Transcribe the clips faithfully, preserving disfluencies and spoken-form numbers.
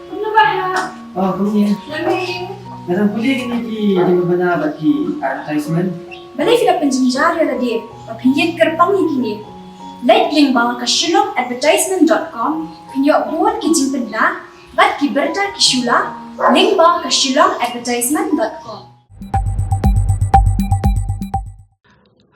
Kumno ba ha? Oh, kumne. Nga dang pule kine ki jingbna bad ki advertisement. Balei phi la pynjynjar ïa lade ba phin ïeng kyrpang ïa kine? Leit lyngba ka shillong advertisement dot com, phin ïoh bun ki jingpynbna bad ki bynta ki shu la, lyngba ka shillong advertisement dot com.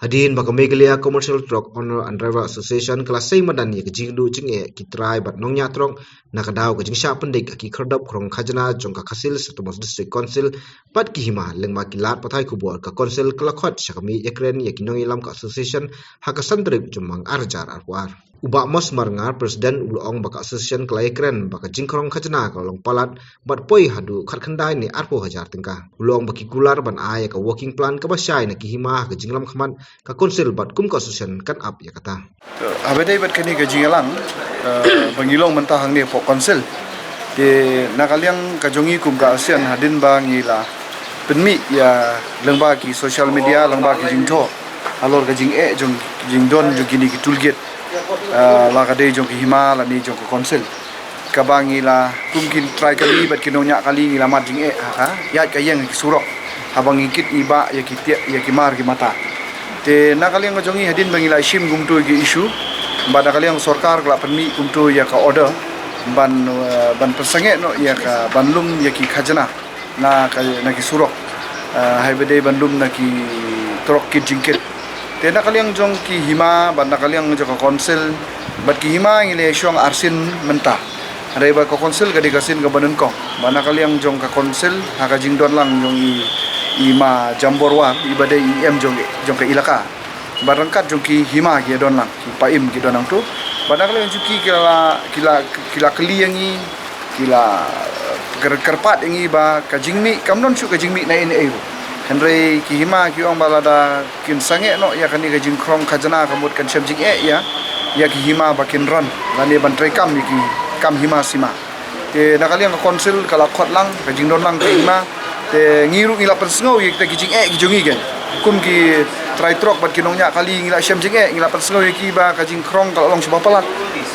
Hadien ba ka Meghalaya Commercial Truck Owner and Driver Association ka la sei madan ïa ka jingduh jingeh ki trai bad nongñiah truck na ka daw ka jingshah pyndik ha ki khyrdop khrong khajna jong ka Khasi Hills Autonomous District Council bad ki hima, lyngba ki lad pathai khubor, ka Council ka la khot sha ka mih ïakren ïa ki nongïalam ka association ha ka san tarik u Jymmang ar hajar arphew ar. U Bah Mosmar Ngar, President, u la ong ba ka association ka la ïakren ba ka jingkhrong khajna ka la long palat bad poi haduh khatkhyndai ne arphew hajar tyngka. U la ong ba ki kular ban ai ïa ka working plan kaba shai na ki hima ha ka jinglam khmat ka Council bad kum ka association kan ap ïa kata. Haba dei bad kane ka jingïalang, eh, ba ngi long mynta hangne hapoh Council, te na ka liang ka jong ngi kum ka association, hadien ba ngi la pynmih ïa lyngba ki social media, lyngba ki jingthoh halor ka jingeh jong, jingdon jong kine ki toll gate, eh, la ka dei jong ki hima lane jong ka Council, kaba ngi la, kum ki trai kali bad ki nongñiah kali, ngi la mad jingeh ha ka ïaid ka ïeng ki surok, haba ngi kit ngi bah ïa ki tiak, ïa ki mar ki mata. Te na ka liang ka jong ngi, hadien ba ngi la shim kumto ki issue, bad na ka liang sorkar ka la pynmih kumto ïa ka order ban, eh, ban pynsangeh noh ïa ka, ban lum ïa ki khajna na ka, na ki surok, eh, haba dei ban lum na ki truck kit jingkit. Te na ka liang jong ki hima bad na ka liang jong ka Council bad ki hima ngi la shong arsien mynta. Hynrei ba ka Council ka dei ka sien kaba nyngkong. Ba na ka liang jong ka Council ha ka jingdon lang jong i, i Ma Jambor War, iba dei i M jong, jong ka ilaka, ba ryngkat jong ki hima ki don lang, ki paim ki don lang tu. Ba na ka liang jong ki ki la, ki la, ki la kylli ïa ngi, ki la, eh, kyr-, kyrpad ïa ngi ba ka jingmih kam don shuh ka jingmih na N A U. Hynrei ki hima ki ong ba lada kin sangeh noh ïa kane ka jingkhrong khajna, ka mut kan shem jingeh ïa, ïa ki hima ba kin ran lane ban trei kam ïa ki kam hima sima. Te na ka liang ka Council ka la khot lang ka jingdon lang ka hima. Te ngi ruh ngi la pynsngew ïa kita ki jingeh ki jong ngi, kan. Kum ki trai truck bad ki nongñiah kali ngi la shem jingeh, ngi la pynsngew ïa ki ba ka jingkhrong ka la long shibun palat,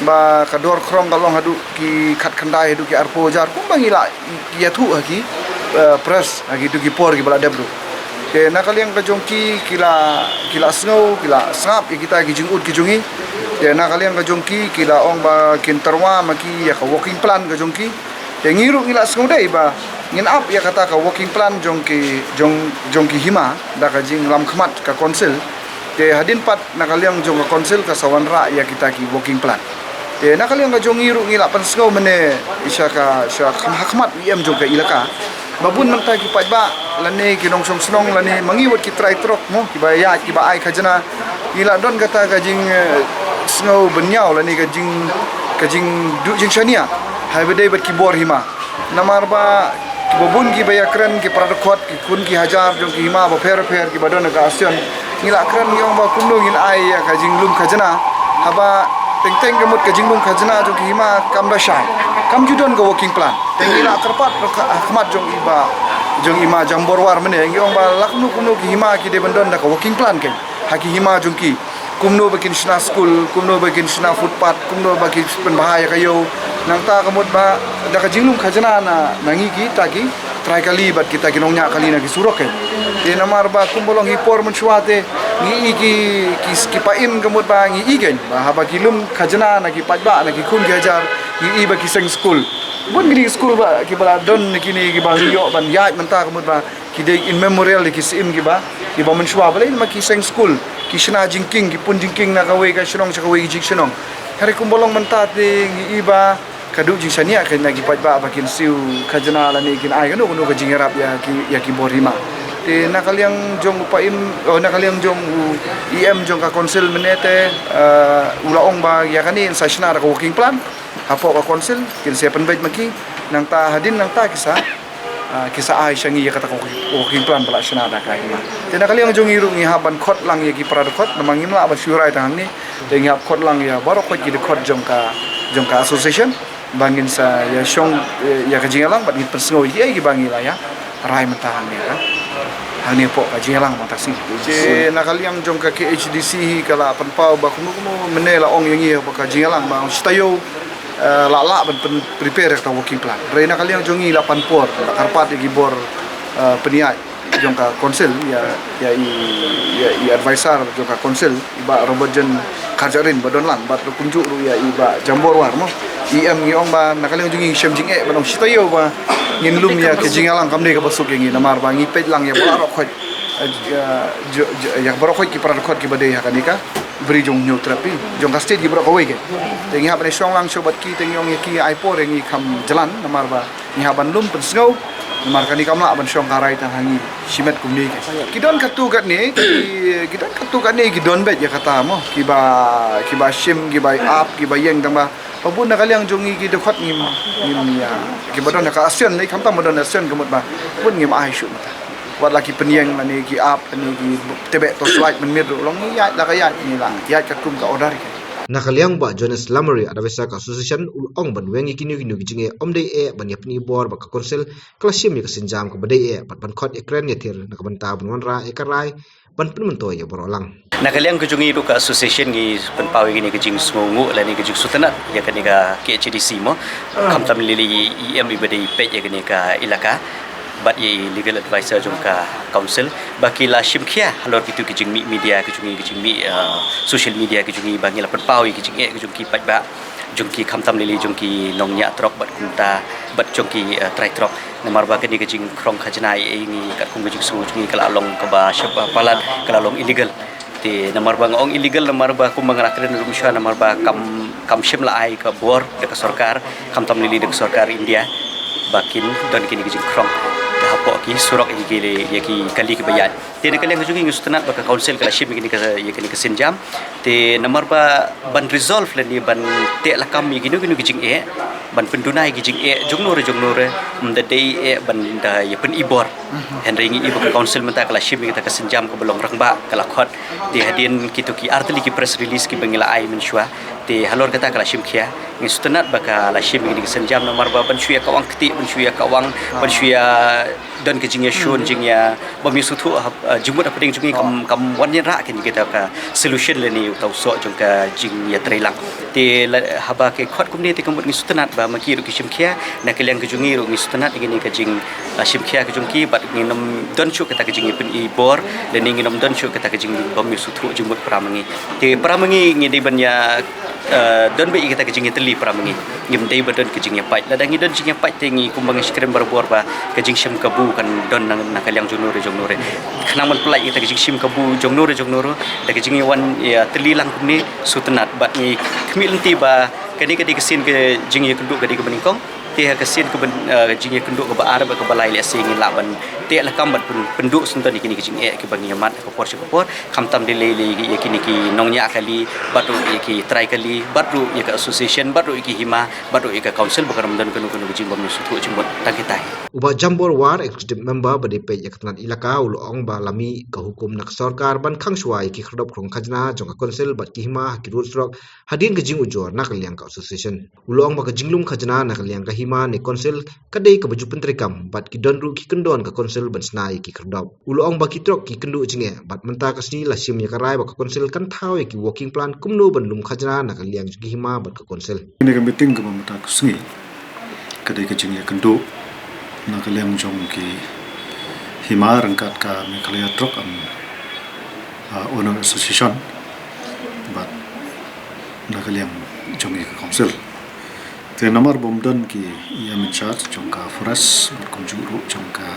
ba ka dor khrong ka long haduh ki khatkhyndai haduh ki arphew hajar, kumba ngi la ïathuh ha ki, eh, press ha kito ki por kiba la dep ruh. Te na ka liang ka jong ki, ki la, ki la sngew, ki la sngap ïa kita ki jingud ki jong ngi. Te na ka liang ka jong ki, ki la ong ba kin tyrwa ma ki ïa ka working plan ka jong ki. Te ngi ruh ngi la sngew dei ba ngin ap ïa kata ka working plan jong ki, jong, jong ki hima da ka jinglam khmat ka Council. Te hadien pat na ka liang jong ka Council ka sa wanrah ïa kita ki working plan. Te na ka liang ka jong ngi ruh ngi la pynsngew mynne sha ka, sha kham-, ha khmat i M jong ka ilaka. Ba bun mynta ki paidbah lane ki nongshong shnong lane ma ngi wat ki trai truck mo, kiba ïaid kiba ai khajna, ngi la don kata ka jing, eh, sngew bynñiaw lane ka jing, ka jingduh jingshaniah haba dei bad ki bor hima. Namar ba kiba bun kiba ïakren, ki para dkhot, ki khun ki hajar jong ki hima bapher bapher kiba don ha ka association, ngi la kren ngi ong ba kumno ngin ai ïa ka jinglum khajna, haba teng teng ka mut ka jinglum khajna jong ki hima kam da shai, kam ju don ka working plan. Te ngi la kyrpad ha khmat jong i ba, jong i Ma Jambor War mynne, ngi ong ba la kumno kumno ki hima ki dei ban don da ka working plan, kan, ha ki hima jong ki. Kumno ba kin shna skul, kumno ba kin shna footpath, kumno ba kin pynbha ïa ka ïew. Nangta ka mut ba da ka jinglum khajna na, na ngi kita ki trai kali bad kita ki nongñiah kali na ki surok, kan. Te namar ba kumba long hi por mynshuwa te ngi i ki, ki, ki paim ka mut ba ngi i, kan, ba haba ki lum khajna na ki paidbah, na ki khun ki hajar, ngi i ba ki seng skul. Bun kine ki skul ba kiba la don kine kiba ngi ïoh ban ïaid mynta ka mut ba ki dei in memorial ïa ki syiem kiba, kiba mynshuwa, balei? Namar ki seng skul, ki shna jingkieng, ki pun jingkieng na kawei ka shnong sha kawei ka jingshnong. Hynrei kumba long mynta te ngi i ba ka duh jingshaniah, kan, na ki paidbah ba kin siew khajna lane kin ai kano kano ka jingïarap ïa ki, ïa ki bor hima. Te na ka liang jong u paim, oh, na ka liang jong u E M jong ka council mynne te, eh, u la ong ba ïa kane yn sa shna da ka working plan hapoh ka council, kin sa pynbeit ma ki, nangta hadien nangta ki sa, ah, ki sa ai sha ngi ïa kata ka working, working plan ba la shna da ka hima. Te na ka liang jong ngi ruh ngi hap ban khot lang ïa ki para dkhot, namar ngim lah ban shu rai tang hangne. Te ngi hap khot lang ïa baroh khoit ki dkhot jong ka, jong ka association ba ngin sa ïa shong, eh, ïa ka jingïalang bad ngin pynsngew ïa kiei kiba ngi la ïa rai mynta hangne ka, hangne hapoh ka jingïalang mynta ka sngi. Te na ka liang jong ka K H D C hi ka la pynpaw ba kumno kumno mynne la ong ïa ngi hapoh ka jingïalang ba ong shi taïew Eh, la lah ban pyn prepare ïa ka working plan. Hynrei na ka liang jong ngi la pan por, la kyrpad ïa ki bor, eh, pynïaid jong ka council, ïa, ïa i, ïa i advisor jong ka council, i Bah Robert John Kharjahrin ba don lang, bad kumjuh ruh ïa i Bah Jambor War mo. I em ngi ong ba na ka liang jong ngi shem jingeh, ban ong shi taïew ba ngin lum ïa ka jingïalang kam dei kaba suk ïa ngi, namar ba ngi peit lang ïa baroh khoit, eh, ïa, ïa, ïa baroh khoit ki para dkhot kiba dei ha kane ka Bri jong Hynñiewtrep, jong ka state ki baroh kawei ki. Te ngi hap ban shong lang shuh bad ki, te ngi ong ïa ki ai por ïa ngi kham jlan, namar ba ngi hap ban lum pynsngew, namar kane kam lah ban shong ka rai tang ha ngi shimet kumne ki. Ki don katto katne, ki, ki don katto katne, ki don beit ïa kata mo, kiba, kiba shim, kiba ap, kiba ïeng, tang ba, ba bun na ka liang jong ngi ki dkhot ngim, ngim ïa, kiba don ha ka ASEAN ne, khamtam ba don ASEAN ka mut ba bun ngim ai shuh mynta. Wat la ki pynïeng lane ki ap lane ki tebeh torchlight mynmiet ruh long ngi ïaid la ka ïaid ngi la ïaid katkum ka order ki. Na ka liang Bah Jonas Lamare, advisor ka association, u la ong ban weng ïa kino kino ki jingeh ym dei eh ban ïa pyni bor bad ka council ka la shim ïa ka sienjam kaba dei eh bad ban khot ïa kren ïa thir na ka bynta ban wanrah ïa ka rai ban pynmyntoi ïa baroh lang. Na ka liang ka jong ngi ruh ka association ngi pynpaw ïa kane ka jingsngewnguh lane ka jingsngewtynnat ïa kane ka KHADC mo. Khamtam lili i em iba dei peit ïa kane ka ilaka bad ïa i legal advisor jong ka council ba ki la shim khia halor kitu ki jingmih media ki jong ngi, ki jingmih, eh, social media ki jong ngi, ba ngi la pynpaw ïa ki jingeh ki jong ki paidbah jong ki, khamtam lili jong ki nongñiah trok bad kumta bad jong ki, eh, trai trok. Namar ba kane ka jingkhrong khajna ïa ngi katkum ka jingsngew jong ngi ka la long kaba shah palat, ka la long illegal. Te namar ba nga ong illegal namar ba kumba nga la kren ruh mynshuwa, namar ba kam, kam shym la ai ka bor da ka sorkar, khamtam lili da ka sorkar India ba kin don kine ki jingkhrong hapoh ki surok ïa ki, ïa ki kali kiba ïaid. Te na ka liang ka jong ngi ngi sngewtynnat ba ka council ka la shim ïa kine ka, ïa kine ka sienjam. Te namar ba ban resolve lane ban teh lakam ïa kino kino ki jingeh, ban pynduna ïa ki jingeh jongno re jongno re, ym da dei eh ban da ïa pyni bor. Hynrei ngi i ba ka council mynta ka la shim ïa kata ka sienjam kaba long rangbah, ka la khot. Te hadien kito ki artylli ki press release kiba ngi la ai mynshuwa, te halor kata ka la shim khia. Ngi sngewtynnat ba ka la shim ïa kine ki sienjam namar ba ban shu ïa kawang kti, ban shu ïa kawang, ban shu ïa don ka jingïashun, jingïa bym ïasngewthuh hap, eh, jingmut hapdeng jong ngi kam, kam wan ïa rah kane kita ka solution lane uta u soh jong ka jingïatreilang. Te la, haba ki khot kumne te ka mut ngi sngewtynnat ba ma ki ruh ki shim khia, na ka liang ka jong ngi ruh ngi sngewtynnat ïa kane ka jing, eh, shim khia ka jong ki bad ngin ym don shuh kata ka jingïapyni bor lane ngin ym don shuh kata ka jingbym ïasngewthuh jingmut para ma ngi. Te para ma ngi ngi dei ban ïa, eh, don beit ïa kata ka jingïatylli para ma ngi. Ngim dei ba don ka jingïapait. Lada ngi don jingïapait te ngi kumba ngi shakri barabor ba ka jingshim kabu kan don na, na ka liang jongno re jongno re. Khnang ban pynlait ïa kata ka jingshim kabu jongno re jongno re da ka jingïawan ïatylli lang kumne, sngewtynnat bad ngi khmih lynti ba kane ka dei ka sien ka jingïakynduh ka dei kaba nyngkong. Te ha ka sien kaba, eh, jingïakynduh kaba ar bad kaba lai lehse ngin lah ban teh lakam bad pyn, pynduh sngewtynnat ïa kine ka jingeh kiba ngi ïa mad ha ka por sha ka por. Khamtam lili ïa kine ki nongñiah kali bad ruh ïa ki trai kali bad ruh ïa ka association bad ruh ïa ki hima bad ruh ïa ka council ba kan ym don kano kano ka jingbym ïasngewthuh jingmut tang kita hi. U Bah Jambor War, executive member ba dei peit ïa ka tnat ilaka, u la ong ba la mih ka hukum na ka sorkar ban khang shuwa ïa ki khyrdop khrong khajna jong ka council bad ki hima ha ki rud surok hadien ka jingujor na ka liang ka association. U la ong ba ka jinglum khajna na ka liang ka hima ne council ka dei kaba ju pyntreikam bad ki don ruh ki kyndon ka council ban shna ïa ki khyrdop. U la ong ba ki trok ki kynduh jingeh bad mynta ka sngi la shim ïa ka rai ba ka council kan thaw ïa ki working plan kumno ban lum khajna na ka liang jong ki hima bad ka council. Kane ka meeting kaba mynta ka sngi ka dei ka jingïakynduh na ka liang jong ki hima ryngkat ka Meghalaya Truck and, uh, Owner Association bad na ka liang jong ngi ka council. Te namar bym don ki E M in charge jong ka forest bad kumjuh ruh jong ka,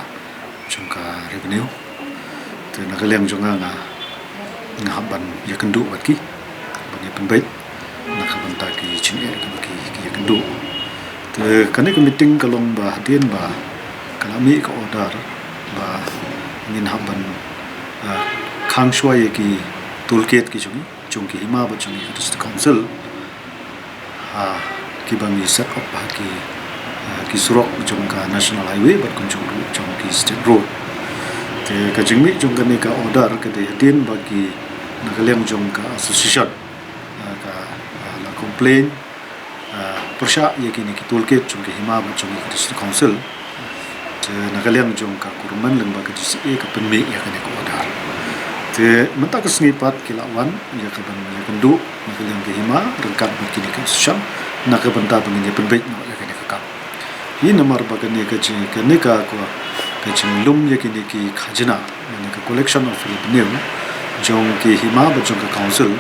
jong ka revenue. Te na ka liang jong nga, nga, nga hap ban ïakynduh bad ki ban ïapynbeit na ka bynta ki jingeh kiba ki, ki ïakynduh. Te kane ka meeting ka long ba hadien ba ka la mih ka order ba ngin hap ban, ah, khang shuwa ïa ki toolkit ki jong ngi, jong ki hima bad jong ngi ka District Council, ha kiba ngi set up ha ki, ha ki surok jong ka National Highway bad kumjuh ruh jong ki State Road. Te ka jingmih jong kane ka order ka dei hadien ba ki na ka liang jong ka association, ah, ka, ah, la complain, ah, pyrshah ïa kine ki toolkit jong ki hima bad jong ki District Council. Te na ka liang jong ka government lyngba ka G C A ka pynmih ïa kane ka order. Te mynta ka sngi pat ki la wan ïa ka ban ïakynduh na ka liang ka hima ryngkat bad kine ki association na ka bynta ba ngin ïa pynbeit noh ïa kane ka kam. Hi namar ba kane ka jing, kane ka, ka, ka jinglum ïa kine ki khajna, kane ka collection of revenue jong ki hima bad jong ka council,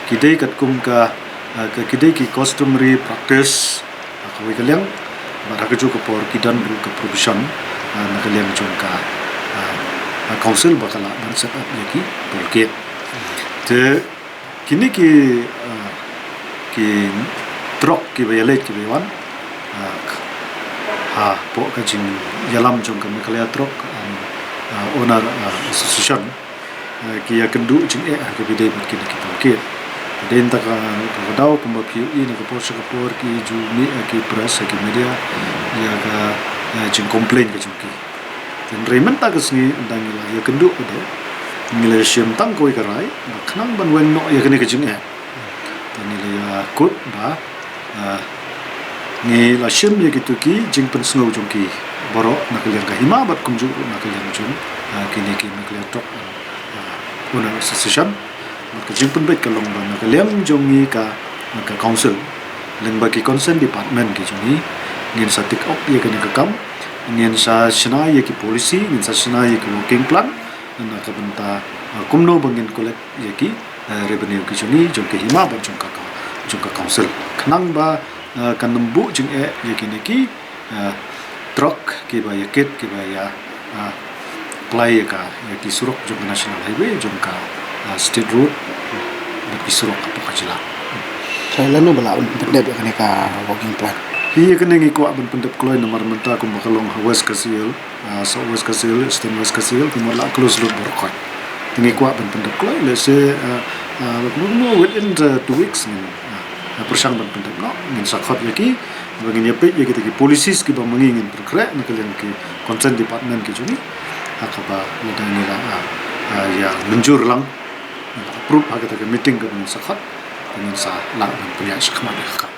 ki dei katkum ka, ah, ka, ki dei ki customary practice, ah, kawei ka liang, bad ha kajuh ka por ki don ruh ka provision, ah, na ka liang jong ka, ah, ah, council ba ka lah ban set up ïa ki toll gate. Te kine ki, ah, ki trok kiba ïaleit kiba ïawan, ah, hapoh ka jingïalam jong ka Meghalaya Truck, ah, ah, Owner, ah, Association, ah, ki ïakynduh jingeh ha kaba ïadei bad kine ki toll gate. Te hynda ka, ka daw kumba phi ïohi na ka por sha ka por ki ju mih ha ki press, ha ki media ïa ka, ah, jingcomplain ka jong ki. Hynrei mynta ka sngi ynda ngi la ïakynduh ka dei, ngi la shim tang kawei ka rai ba khnang ban weng noh ïa kane ka jingeh, te ngi la ïakut ba, ah, ngi la shim ïa kito ki jingpynsngew jong ki baroh na ka liang ka hima bad kumjuh ruh na ka liang jong, ah, kine ki Meghalaya Truck, ah, Owner Association. Bad ka jingpynbeit ka long ba na ka liang jong ngi ka, ka council lyngba ki concerned department ki jong ngi, ngin sa take up ïa kane ka kam, ngin sa shna ïa ki policy, ngin sa shna ïa ki working plan na ka bynta, ah, kumno ba ngin collect ïa ki, ah, revenue ki jong ngi, jong ka hima bad jong ka, jong ka council, khnang ba, ah, kan ym buh jingeh ïa kine ki, ah, trok kiba ïakit, kiba ïa, ah, plie ïa ka, ïa ki surok jong ka National Highway, jong ka, ah, State Road bad ki surok hapoh ka jylla. Te lano ba la pyndep ïa kane ka working plan? Hi ïa kane ngi kwah ban pyndep kloi namar mynta kumba ka long ha West Khasi Hills, ah, South West Khasi Hills, Eastern West Khasi Hills, kumba la close lut baroh khoit. Te ngi kwah ban pyndep kloi, let's say, ah, ah, kumno, kumno, within the two weeks ngin, ah, pyrshang ban pyndep noh, ngin sa khot ïa ki, ba ngin ïa peit ïa kita ki policies kiba ma ngi ngin pynkhreh na ka liang ki concerned department ki jong ngi. Ha kaba lada ngi la, ah, ah, ïa mynjur lang, approve ha kata ka meeting kaba ngin sa khot, ngin sa lah ban pynïaid shakhmat ïa ka.